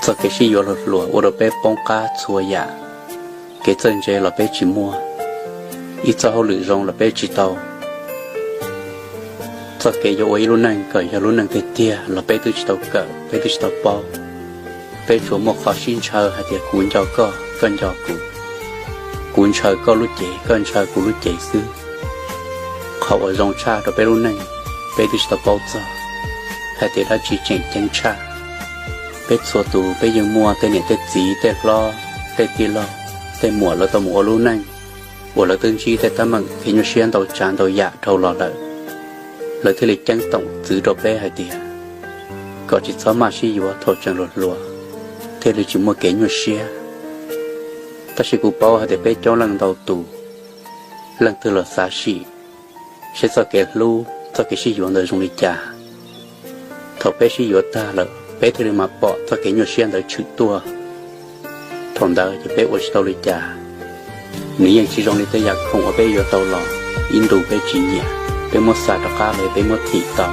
Txoj kev sib yuav hluas hluas ua rau peb poob qab txhua yam. Kev txawj ntse los peb tsis muaj, ib txoj hauj lwm zoo los peb tsis tau, txoj kev yuav ua ib lub neej kom yog lub neej tiag tiag los peb twb tsis tau kawm, peb twb tsis tau paub. Peb tsuas muaj qhov sib ntshaw hais tias kuv nco koj, koj nco kuv, kuv ntshaw koj lub cev, koj ntshaw kuv lub cev xwb. Qhov uas zoo tshaj rau peb lub neej, peb twb tsis tau paub txog hais tias dab tsi tseem ceeb tshaj. Peb txhua tus peb yeej muaj tej niam tej txiv, tej hlob, tej tij laug, tej muam lawv tau mus ua lub neej uas lawv twb ntsib tej teeb meem kev nyuaj siab ntau tsav ntau yam dhau los lawm, lawv thiaj li ceeb toom txwv rau peb hais tias kom tsis txhob maj sib yuav thaum tseem hluas hluas, thiaj li tsis muaj kev nyuaj siab. Tab sis kuv paub hais tias peb coob leej ntau tus, leej twg los xav sim seb txoj kev hlub, txoj kev sib yuav ntawd zoo li cas. Thaum peb sib yuav tag lawm peb thiaj li mam pom txoj kev nyuaj siab ntawd tshwm tuaj. Thaum ntawd ces peb ua tsis tau li cas. Nws yeej tsis zoo li tej yam khoom uas peb yuav tau los, ib ntus peb tsis nyiam, peb muab xa rov qab los peb muab thim tau.